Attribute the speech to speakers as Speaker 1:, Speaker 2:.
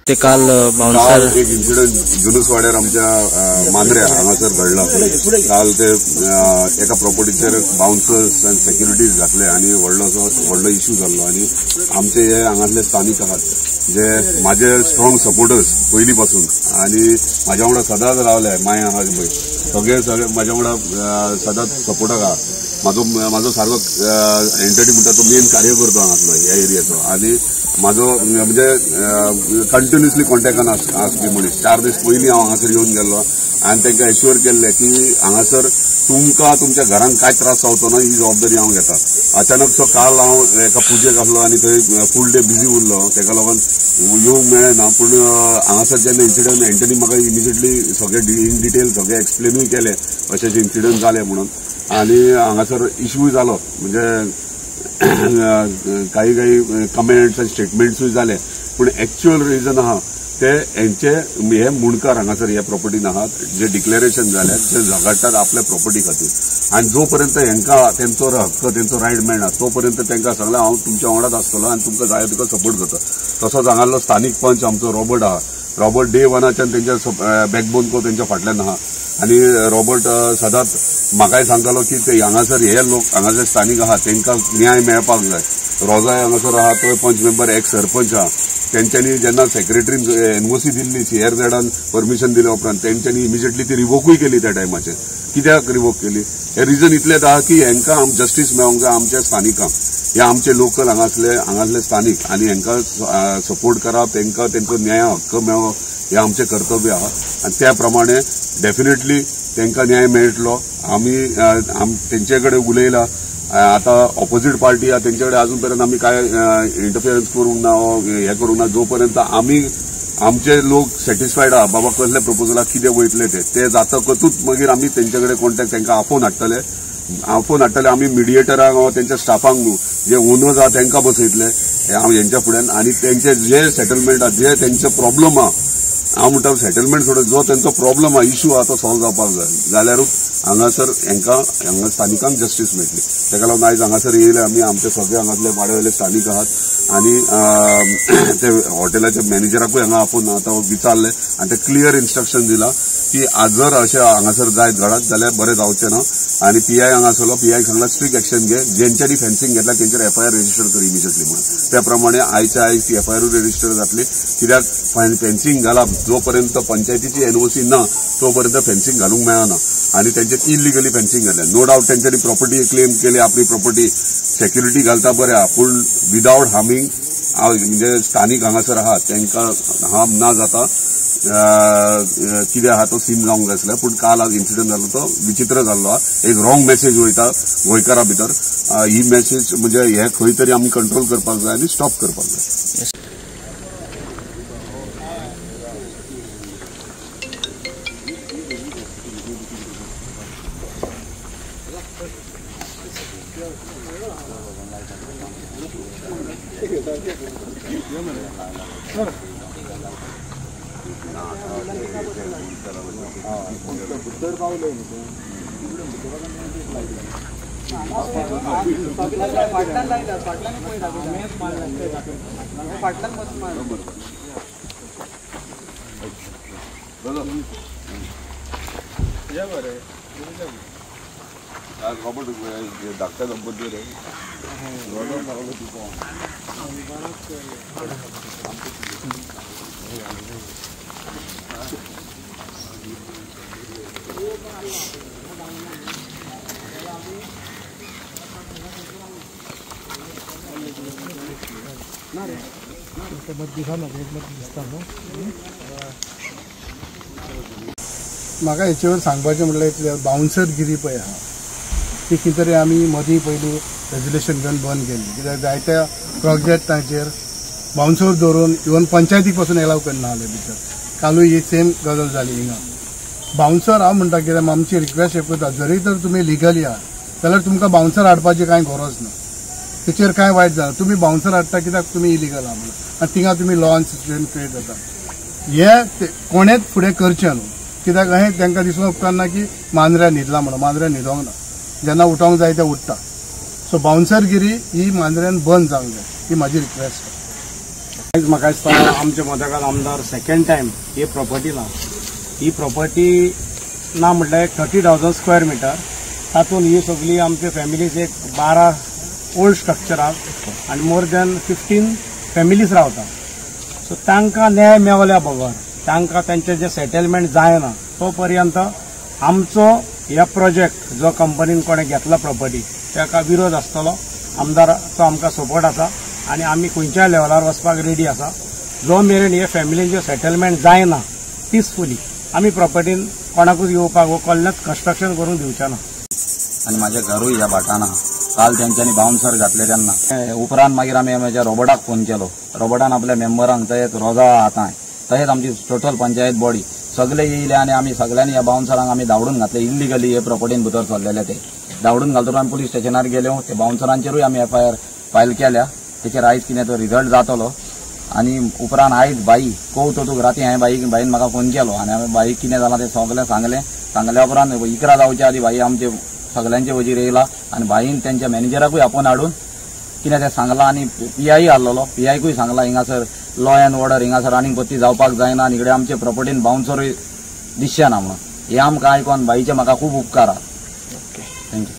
Speaker 1: ते काल बाउन्सर
Speaker 2: एक इन्सिडंट जुनूसवाड्यार आमच्या मांद्र्या हांगासर घडला. काल ते एका प्रॉपर्टीचेर बाउन्सर्स आनी सेक्युरिटीज घातले आनी व्हडलो इश्यू जाल्लो. आनी आमचे हे हांगासले स्थानीक आहात जे म्हाजे स्ट्रॉंग सपोर्टर्स पयलीं पासून आनी म्हाज्या वांगडा सदांच रावले. माय आहा पळय सगळे सगळे म्हाज्या वांगडा सदांच सपोर्टाक आहा. म्हाजो सारको एंटनी म्हणटा तो मेन कार्यकर्तो हांगासलो ह्या एरियाचो आनी म्हाजो म्हणजे कंटिन्युअसली कॉन्टॅक्टान आसपी मनीस. 4 दीस पयलीं हांव हांगासर येवन गेल्लो आनी तांकां एश्युअर केल्लें की हांगासर तुमकां तुमच्या घरांत कांय त्रास जावचो ना ही जबाबदारी हांव घेता. अचानक सो काल हांव एका पुजेक आसलो आनी थंय फूल डे बिजी उरलो, ताका लागून येवंक मेळ्ळें ना. पूण हांगासर जेन्ना इन्सिडंट एंटनी म्हाका इमिजिएटली सगळे इन डिटेल सगळे एक्सप्लेनूय केलें अशें अशें इन्सिडंट जालें म्हणून. आनी हांगासर इश्यूय जालो, म्हणजे काही काही कमेंट्स आनी स्टेटमेंट्सूय जाले. पूण एक्च्युअल रिजन आहा ते हेंचे हे मुंडकार हांगासर हे प्रॉपर्टीन आहात जे डिक्लेरेशन जाल्यात जे झगडटात आपल्या प्रॉपर्टी खातीर. आनी जो पर्यंत हेंकां तेंचो हक्क तेंचो रायट मेळना तो पर्यंत तांकां सांगलें हांव तुमच्या वांगडाच आसतलो आनी तुमकां जाय तितलो सपोर्ट करता. तसोच हांगासलो स्थानीक पंच आमचो रॉबर्ट आहा. रॉबर्ट डे वनाच्यान तेंच्या बॅकबोन को तेंच्या फाटल्यान आहा आनी रॉबर्ट सदांच म्हाकाय सांगतालो की ते हांगासर हे लोक हांगासर स्थानीक आहा तांकां न्याय मेळपाक जाय. रोजाय हांगासर आहा तो पंच मेंबर एक्स सरपंच आहा. तेंच्यांनी जेन्ना सेक्रेटरीन एनओसी दिल्ली सीआरझेडान परमिशन दिल्या उपरांत तेंच्यांनी इमिजिएटली ती रिवोकूय केली त्या टायमाचेर. कित्याक रिवोक केली हे रिजन इतलेंच आहा की हेंकां जस्टीस मेळोंक जाय आमच्या स्थानिकांक. हे आमचे लोकल हांगासले स्थानीक आनी हेंकां सपोर्ट करप, तेंकां तेंचो न्याय हक्क मेळो हें आमचें कर्तव्य आहा. आनी त्या प्रमाणे डेफिनेटली तांकां न्याय मेळटलो. आमी तेंचे कडेन उलयला. आतां ऑपोजीट पार्टी आहा तेंचे कडेन अजून पर्यंत आमी कांय इंटरफियरन्स करूंक ना हें करूंक ना. जो पर्यंत आमी आमचे लोक सॅटिस्फायड आहा बाबा कसले प्रपोजलाक कितें वयतले ते जातकूच मागीर आमी तेंचे कडेन कॉन्टॅक्ट तांकां आपोवन हाडटले. आमी मिडिएटरांक वा तेंच्या स्टाफांक न्हू जे ओनर्स आहा तांकां बसयतले हेंच्या फुड्यान आनी तेंचे जे सेटलमेंट आहा जे तेंचे प्रॉब्लम आहा हांव म्हणटा सेटलमेंट सोडून जो तेंचो प्रॉब्लम आहा इश्यू आहा तो सॉल्व जावपाक जाय जाल्यारूच हांगासर हेंकां हांगा स्थानिकांक जस्टीस मेळटली. ताका लागून आयज हांगासर येयले आमी आमचे सगळे हांगासले वाड्यावयले स्थानीक आहात आनी ते हॉटेलाच्या मॅनेजराकूय हांगा आपोवन आतां विचारलें आनी ते क्लियर इन्स्ट्रक्शन दिलां की आज जर अशें हांगासर जायत घडत जाल्यार बरें जावचें ना. आनी पीआय हांगा आसलो, पीआय सांगला स्ट्रिक्ट एक्शन घे, जेंच्यांनी फेन्सिंग घेतला तेंचेर एफआयआर रजिस्टर कर इमिजिएटली म्हणून. त्या प्रमाणे आयच्या आयज ती एफआयआरूय रजिस्टर जातली. कित्याक फेन्सिंग घालप जो पर्यंत पंचायतीची एनओसी ना तो पर्यंत फेन्सिंग घालूंक मेळना आनी तेंचेर इलिगली फेन्सिंग घातलें. नो डावट तेंच्यांनी प्रॉपर्टी क्लेम केली, आपली प्रॉपर्टी सेक्युरिटी घालता बरें आहा, पूण विदावट हार्मिंग म्हणजे स्थानीक हांगासर आहा तांकां हार्म ना जाता कितें आहा तो सीन जावंक जाय आसलो. पूण काल आज इन्सिडंट जालो तो विचित्र जाल्लो आहा. एक रॉंग मॅसेज वयता गोंयकारा भितर. ही मॅसेज म्हणजे हे खंय तरी आमी कंट्रोल करपाक जाय आनी स्टॉप करपाक जाय. धाकट्या दंपती रे
Speaker 3: म्हाका हेचेवर सांगपाचें म्हटल्यार इतलें बाउन्सरगिरी पळय आहा ती कितें तरी आमी मदीं पयलीं रेजोल्युशन घेवन बंद केल्ली. कित्याक जायत्या प्रोजेक्ट तांचेर बाउन्सर दवरून इवन पंचायतीक पासून एलाव करना आसले भितर. कालूय ही सेम गजाल जाली हिंगा. बाउन्सर हांव म्हणटा कित्याक आमची रिक्वेस्ट एक करता, जरी तर तुमी लिगली आहा जाल्यार तुमकां बाउन्सर हाडपाची कांय गरज ना, तेचेर कांय वायट जायना. तुमी बाउन्सर हाडटा कित्याक तुमी इलिगल आहा म्हणून आनी थिंगा तुमी लॉ आनी सिच्युएशन क्रिएट जाता. हे कोणेच फुडें करचें न्हू, कित्याक अहें तांकां दिसून उपकारना की मांद्र्या न्हिदला म्हणून. मांद्र्या न्हिदोंक ना, जेन्ना उठोंक जाय ते उठ्ठा. सो बाउन्सरगिरी ही मांद्र्यान बंद जावंक जाय, ही म्हाजी रिक्वेस्ट.
Speaker 1: आयज म्हाका दिसता आमचे मदगाल आमदार सेकंड टायम ही प्रॉपर्टी ना, ही प्रॉपर्टी ना म्हटल्यार 30,000 स्क्वेअर मिटर, तातूंत ही सगळी आमचे फॅमिलीज एक 12 ओल्ड स्ट्रक्चराक आनी मोर दॅन 15 फॅमिलीज रावता. सो तांकां न्याय मेवल्या बगर, तांकां तांचें जें सेटलमेंट जायना तो पर्यंत आमचो ह्या प्रोजेक्ट जो कंपनीन कोणें घेतला प्रॉपर्टी ताका विरोध आसतलो. आमदाराचो आमकां सपोर्ट आसा आनी आमी खंयच्याय लेवलार वचपाक रेडी आसा. जो मेरेन हे फॅमिलींचें सेटलमेंट जायना पिसफुली आमी प्रॉपर्टीन कोणाकूच येवपाक वो कसलेंच कन्स्ट्रक्शन करूंक दिवचें ना.
Speaker 4: आनी म्हाजें घरूय ह्या भाटान आहा. काल तेंच्यांनी बाउन्सर घातले तेन्ना उपरांत मागीर आमी म्हाज्या रॉबर्टाक फोन केलो. रॉबर्टान आपल्या मेंबरांक तशेंच रोजा आतां तशेंच आमची टोटल पंचायत बॉडी सगळे येयले आनी आमी सगळ्यांनी ह्या बाउन्सरांक आमी धांवडून घातले. इल्लिगली हे प्रॉपर्टीन भितर सरलेले ते धांवडून घालतकूच आमी पुलीस स्टेशनार गेले. ते बाउन्सरांचेरूय आमी एफआयआर फायल केल्या. तेचेर आयज कितें तो रिजल्ट जातलो. आनी उपरांत आयज बाई कोवतोतूक राती हांवें बाईन म्हाका फोन केलो आनी हांवें बाईक कितें जालां तें सगळें सांगलें. सांगल्या उपरांत 11 जावच्या आदी बाई आमचे सगळ्यांचे वजीर येयला आनी बाईन तेंच्या मॅनेजराकूय आपोवन हाडून कितें तें सांगलां आनी पीआय आहलोलो, पीआयकूय सांगलां हिंगासर लॉ एन्ड ऑर्डर हिंगासर आनीक पत्ती जावपाक जायना आनी इकडे आमचे प्रॉपर्टीन बाउन्सरूय दिसचे ना म्हणून. हें आमकां आयकोन बाईचे म्हाका खूब उपकार आहा. Thank you.